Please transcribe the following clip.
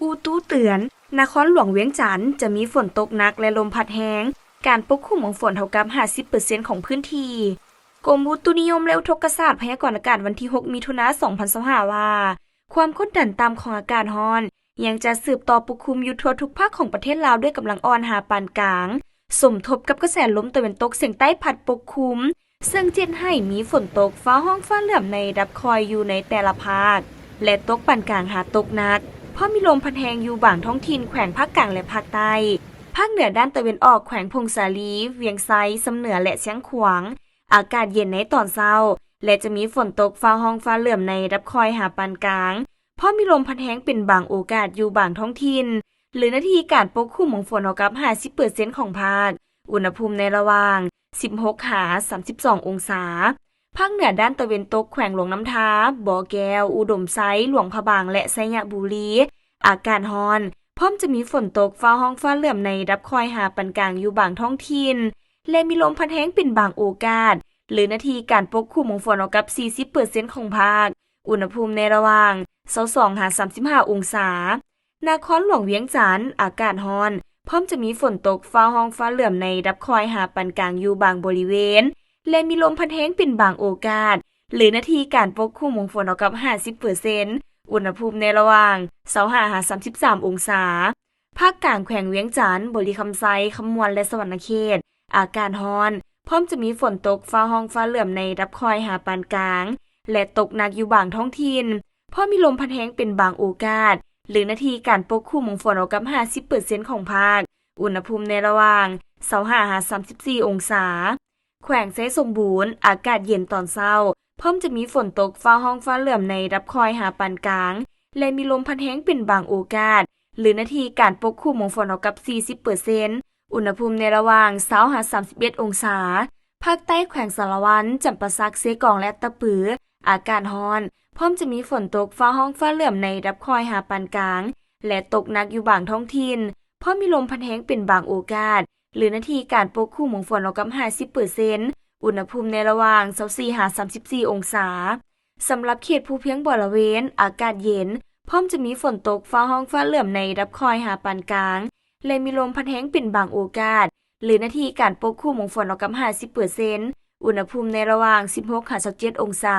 ອຸຕຸເຕືອນ, ນະຄອນຫຼວງວຽງຈັນຈະມີຝົນຕົກໜັກ ແລະ ລົມພັດແຮງ, ການປົກຄຸມຂອງຝົນເທົ່າກັບຫ້າສິບເປີເຊັນຂອງພື້ນທີ່. ກົມອຸຕຸນິຍົມ ແລະ ອຸທົກກະສາດພະຍາກອນອາກາດວັນທີຫົກ ມິຖຸນາ ສອງພັນຊາວຫ້າ ວ່າ ຄວາມກົດດັນຕ່ຳຂອງອາກາດຮ້ອນ ຍັງຈະສືບຕໍ່ປົກຄຸມຢູ່ທົ່ວທຸກພາກຂອງປະເທດລາວດ້ວຍກຳລັງອ່ອນຫາປານກາງ, ສົມທົບກັບກະແສລົມຕາເວັນຕົກສຽງໃຕ້ພັດປົກຄຸມ, ເຊິ່ງຈະເຮັດໃຫ້ມີຝົນຕົກຟ້າຮ້ອງຟ້າເຫຼື້ອມໃນລະດັບຄ່ອຍຢູ່ໃນແຕ່ລະພາກ ແລະ ຕົກປານກາງຫາຕົກໜັກ, ພ້ອມມີລົມພັດແຮງຢູ່ບາງທ້ອງຖິ່ນແຂວງພາກກາງ ແລະ ພາກໃຕ້. ພາກເໜືອດ້ານຕາເວັນອອກ ແຂວງຜົ້ງສາລີ, ວຽງໄຊ, ຊຳເໜືອ ແລະ ຊຽງຂວາງ ອາກາດເຢັນໃນຕອນເຊົ້າ ແລະ ຈະມີຝົນຕົກຟ້າຮ້ອງຟ້າເຫຼື້ອມໃນລະດັບຄ່ອຍຫາປານກາງ, ພ້ອມມີລົມພັດແຮງເປັນບາງໂອກາດຢູ່ບາງທ້ອງຖິ່ນ, ຫຼື ໜ້າທີ່ການປົກຄຸມຂອງຝົນເທົ່າກັບຫ້າສິບເປີເຊັນຂອງພາກ, ອຸນຫະພູມໃນລະຫວ່າງສິບຫົກຫາສາມສິບສອງອົງສາ. ພາກເໜືອດ້ານຕາເວັນຕົກ ແຂວງຫຼວງນ້ຳທາ, ບໍ່ແກ້ວ, ອຸດົມໄຊ, ຫຼວງພະບາງ ແລະ ໄຊຍະບູລີ ອາກາດຮ້ອນ, ພ້ອມຈະມີຝົນຕົກຟ້າຮ້ອງຟ້າເຫຼື້ອມໃນລະດັບຄ່ອຍຫາປານກາງຢູ່ບາງທ້ອງຖິ່ນ ແລະ ມີລົມພັດແຮງເປັນບາງໂອກາດ, ຫຼື ໜ້າທີ່ການປົກຄຸມຂອງຝົນເທົ່າກັບສີ່ສິບເປີເຊັນຂອງພາກ, ອຸນຫະພູມໃນລະຫວ່າງຊາວສອງຫາສາມສິບຫ້າອົງສາ. ນະຄອນຫຼວງວຽງຈັນ ອາກາດຮ້ອນ, ພ້ອມຈະມີຝົນຕົກຟ້າຮ້ອງຟ້າເຫຼື້ອມໃນລະດັບຄ່ອຍຫາປານກາງຢູ່ບາງບໍລິເວນ ແລະ ມີລົມພັດແຮງເປັນບາງໂອກາດ, ຫຼື ໜ້າທີ່ການປົກຄຸມຂອງຝົນເທົ່າກັບຫ້າສິບເປີເຊັນ, ອຸນຫະພູມໃນລະຫວ່າງຊາວຫ້າຫາສາມສິບສາມອົງສາ. ພາກກາງ ແຂວງວຽງຈັນ, ບໍລິຄຳໄຊ, ຄຳມ່ວນ ແລະ ສະຫວັນນະເຂດ ອາກາດຮ້ອນ, ພ້ອມຈະມີຝົນຕົກຟ້າຮ້ອງຟ້າເຫຼື້ອມໃນລະດັບຄ່ອຍຫາປານກາງ ແລະ ຕົກໜັກຢູ່ບາງທ້ອງຖິ່ນ, ພ້ອມມີລົມພັດແຮງເປັນບາງໂອກາດ, ຫຼື ໜ້າທີ່ການປົກຄຸມຂອງຝົນເທົ່າກັບຫ້າສິບເປີເຊັນຂອງພາກ, ອຸນຫະພູມໃນລະຫວ່າງຊາວຫ້າຫາສາມສິບສີ່ອົງສາ. ແຂວງໄຊສົມບູນ ອາກາດເຢັນຕອນເຊົ້າ, ພ້ອມຈະມີຝົນຕົກຟ້າຮ້ອງຟ້າເຫຼື້ອມໃນລະດັບຄ່ອຍຫາປານກາງ ແລະ ມີລົມພັດແຮງເປັນບາງໂອກາດ, ຫຼື ໜ້າທີ່ການປົກຄຸມຂອງຝົນເທົ່າກັບສີ່ສິບເປີເຊັນ, ອຸນຫະພູມໃນລະຫວ່າງຊາວຫາສາມສິບເອັດອົງສາ. ພາກໃຕ້ ແຂວງສາລະວັນ, ຈຳປາສັກ, ເຊກອງ ແລະ ອັດຕະປື ອາກາດຮ້ອນ, ພ້ອມຈະມີຝົນຕົກຟ້າຮ້ອງຟ້າເຫຼື້ອມໃນລະດັບຄ່ອຍຫາປານກາງ ແລະ ຕົກໜັກຢູ່ບາງທ້ອງຖິ່ນ, ພ້ອມມີລົມພັດແຮງເປັນບາງໂອກາດ, ຫຼື ໜ້າທີ່ການປົກຄຸມຂອງຝົນເທົ່າກັບຫ້າສິບເປີເຊັນ, ອຸນຫະພູມໃນລະຫວ່າງຊາວສີ່ຫາສາມສິບສີ່ອົງສາ. ສຳລັບເຂດພູພຽງບໍລະເວນ ອາກາດເຢັນ, ພ້ອມຈະມີຝົນຕົກຟ້າຮ້ອງຟ້າເຫຼື້ອມໃນລະດັບຄ່ອຍຫາປານກາງ ແລະ ມີລົມພັດແຮງເປັນບາງໂອກາດ, ຫຼື ໜ້າທີ່ການປົກຄຸມຂອງຝົນເທົ່າກັບຫ້າສິບເປີເຊັນ, ອຸນຫະພູມໃນລະຫວ່າງສິບຫົກຫາຊາວເຈັດອົງສາ.